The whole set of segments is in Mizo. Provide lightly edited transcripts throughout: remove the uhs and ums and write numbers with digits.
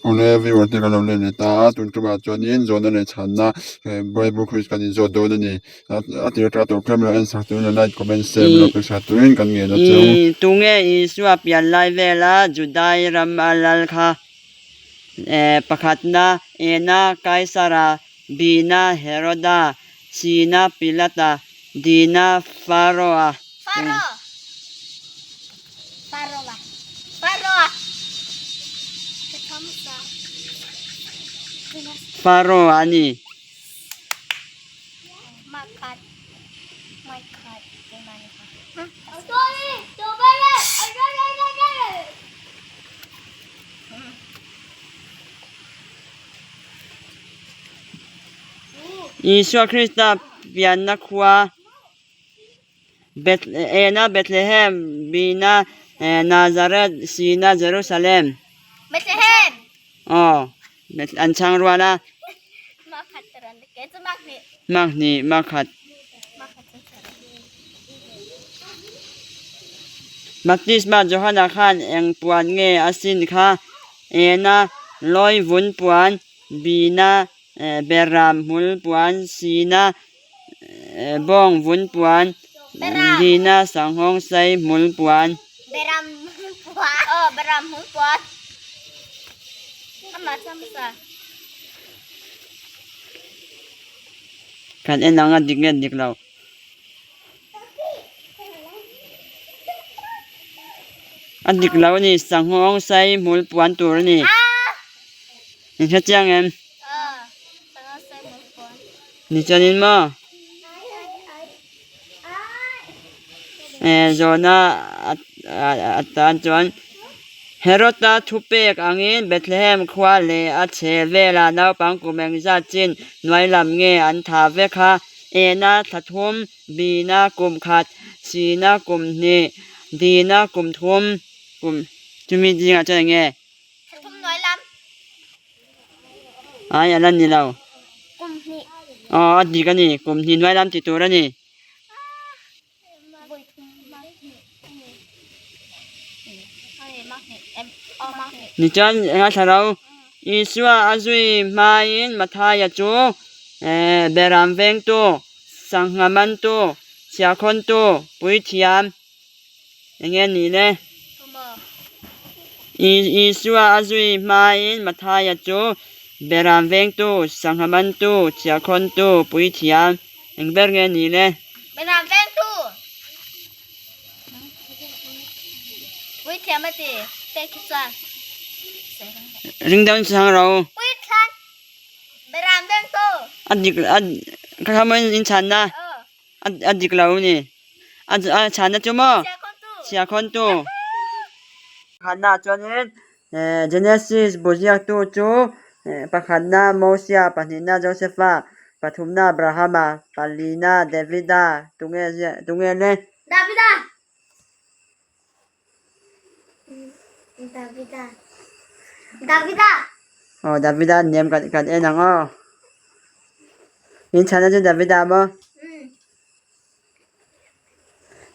Awle viewer te kan lo let leh ta a tun tumah chuanin zawhna leh chhanna bible quiz kan inzawt dawn a ni a tir atanga tawp thleng lo en sak turin leh like comment share min lo click sak turin kan ngen a cheu. Tunge Isua pian lai vela Judai ram a lal kha pakhatna Ena Kaisara Bina Heroda Sina Pilata Dina Pharaoh-a. Pharaoh. Pharaoh-a. Pharaoh-a. Pharaoh-a a ni. Isua Krista pianna khua Ena Bethlehem, Bina Nazareth, Sina Jerusalem. Bethlehem. Aw, an chhang rual a. Makhni, makhat. Baptisma Johana khan eng puan nge a sin kha? Ena lawi vun puan, Bina Beram hmul puan, Sina bawng vun puan, Dina sanghawng sai hmul puan. Beram hmul puan. Aw, beram hmul puan. Amah chuan hmasa. Kan en ang a dik nge dik lo. A dik lo a ni, sanghawng sai hmul puan tur a ni. In hre chiang em? Ni chuanin maw? Zawhna atan chuan Herod-a thupek angin Bethlehem khua leh a chhe velah naupang kum engzat chin hnuai lam nge an tha vek a, Ena thla thum, Bina kum khat, Sina kum hnih, Dina kum thum, kum chumi zingah chuan eng nge? Thla thum hnuai lam. Ai a la ni lo. Kum hnih. Aw a dik a ni, kum hnih hnuai lam ti tur a ni. Nichuan enga thla ro, Isua a zui hmain Mathaia chu beram vengtu, sangha mantu, chhiahkhawntu, puithiam Eng nge ni le? Isua a zui hmain Mathaia chu Beram vengtu, sangha mantu, chhiahkhawntu, puithiam eng ber nge ni le? Beram vengtu, puithiam a ti pek hi chuan. Ring deuhin chhang ro. Puithiam, Beram vengtu. A dik a kha kha maw in chhanna? A dik lo a ni. A chhanna chu maw? Chhiahkhawntu. Pakhatnaah chuanin Genesis bu ziaktu chu pakhatna Mosia, pahnihna Josepha, pathumna Abrahama, palina Davida tunge ziah tunge le? Davida. Davida. Davida. Aw Davida niam kan kan en ang aw. In chhanna chu Davida maw?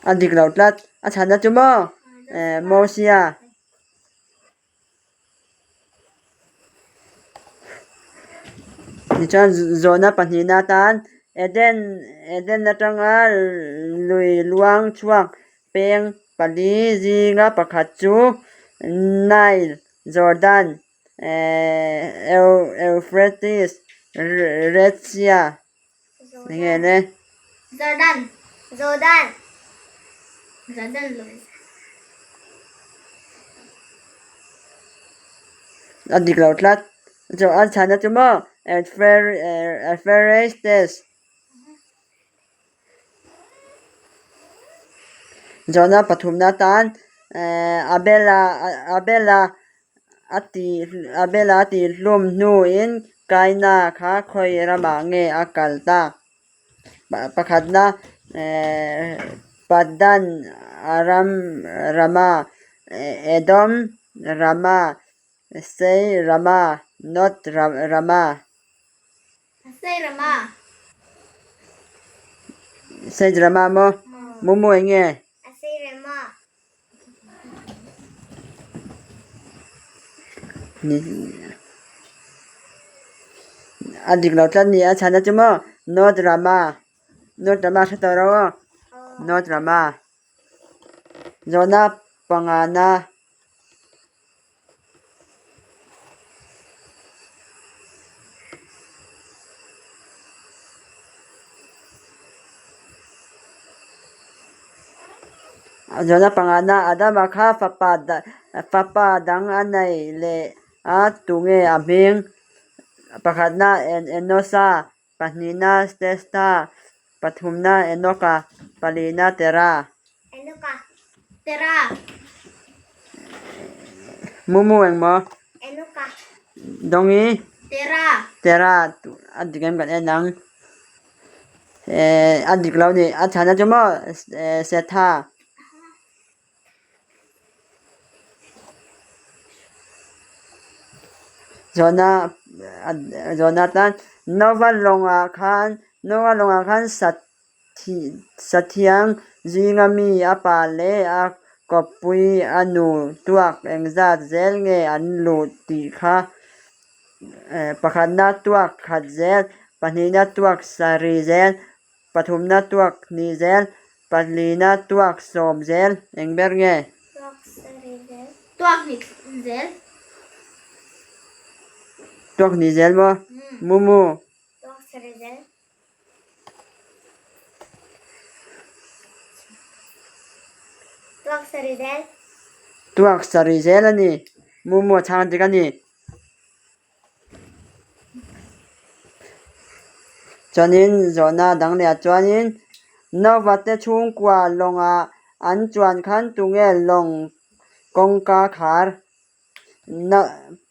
A dik lo tlat. A chhanna chu maw? Mosia. Tichuan zawhna pahnihna atan Eden Eden atanga lui luang chhuak peng pali zinga pakhat chu Nile, Jordan, Euphrates, Red Sea eng nge le? Jordan, Jordan, Jordan lui. A dik lo tlat. Chu a chhanna chu maw Euphrates. Zawhna pathumna atan Abela Abela A ti Abela a tih hlum hnuin Kaina kha khawi ramah nge a kal ta? Pakhatna Paddan Aram Rama, Edom Rama, Sei Rama, Nod Rama. Sei Rama. Sei Rama maw? Mumu eng nge? Sei Rama. A dik lo tlat ni a chhan a chu maw no drama no drama hre tawh ro aw no drama zawhna pangana. Zawhna pangana Adama kha fapa fapa dang a nei leh a tunge a hming pakhatna Enosa pahnihna Sesta pathumna Enoka palihna Tera. Enoka Tera. Mumu engmaw? Enoka. Dongi? Tera. Tera a dik em kan en ang. A dik lo ni. A chhana chu maw Setha. Zawhna zawhna atan Nova lawngah khan Nova lawngah khan sat Sathiang zinga mi a pa leh a kawppui a nu tuak engzat zel nge an luh tih kha pakhatna tuak khat zel, pahnihna tuak sarih zel, pathumna tuak hnih zel, palina tuak sawm zel eng ber nge? Tuak sarih zel. Tuak hnih zel. Tuak hnih zel maw? Mumu. Tuak sarih zel. Tuak sarih zel. Tuak sarih zel a ni. Mumu a chhang dik a ni. Chuanin zawhna dang leh ah chuanin Nova te chhungkua lawngah an chuan khan tunge lawng kawngka khar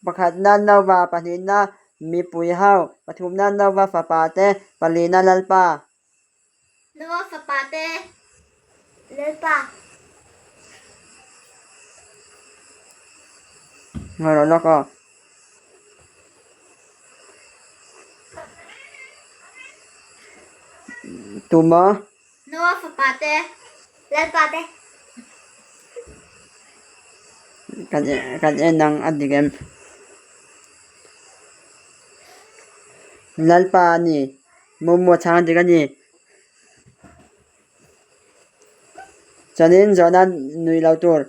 Pakhatna Nova, pahnihna mipui ho, pathumna Nova fapa te, palihna Lalpa. Nova fapa te, Lalpa. Ngawi rawh lawk aw. Tuma. Noa fapa te, Lalpa te. Kan kan en ang a dik em? Lalpa a ni, Momo chhang a dik a ni. Chuanin zawhna nui lo tur.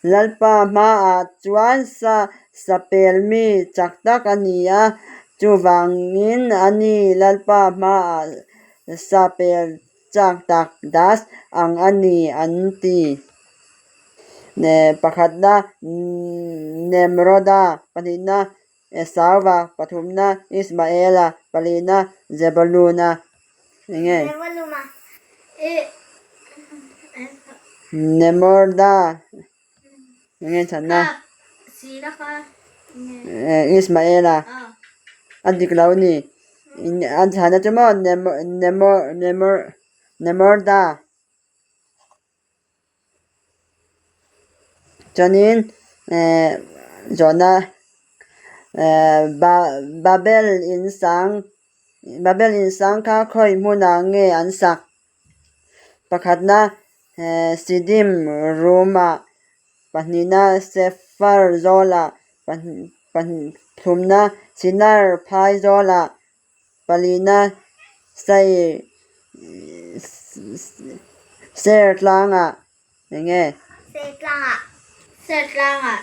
Lalpa hmaah chuan sa sapel mi chak tak a ni a, chuvangin a ni Lalpa hmaah sa pel chak tak das ang a ni an ti. Pakhatna Nemroda, pahnihna Esauva, pathumna Ismaela, palihna Zebuluna. Enge? Nemorda. Enge chhanna? Ismaela. A dik lo a ni. A chhanna chu maw Nemorda. Chuanin zawhna Babel in sang Babel in sang kha khawi hmunah nge an sak? Pakhatna Sidim Rumah pahnihna Sefar Zawlah pathumna Sinar Phai Zawlah Palina Sai Ser tlangah eng nge? Ser tlangah Ser tlangah.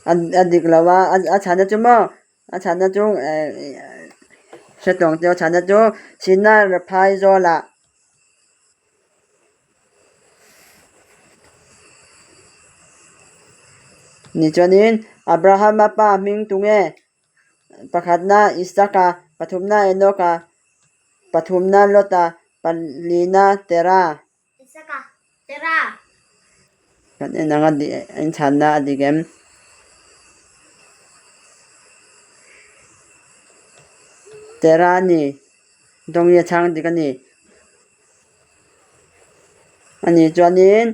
A dik lo a, a chhana chu maw? A chhanna chu hre tawng teu a chhanna chu Sinar Phaizawlah ni chuanin Abrahama pa hming tunge pakhatna Isaka pathumna Enoka pathumna Lota palina Tera. Isaka Tera. Kan en ang a in chhanna a dik em? Tera a ni. Dawng hi a chhang dik a ni. A nih chuanin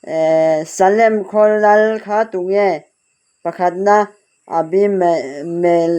eh Salem khawl lal kha tunge? Pakhatna Abimel.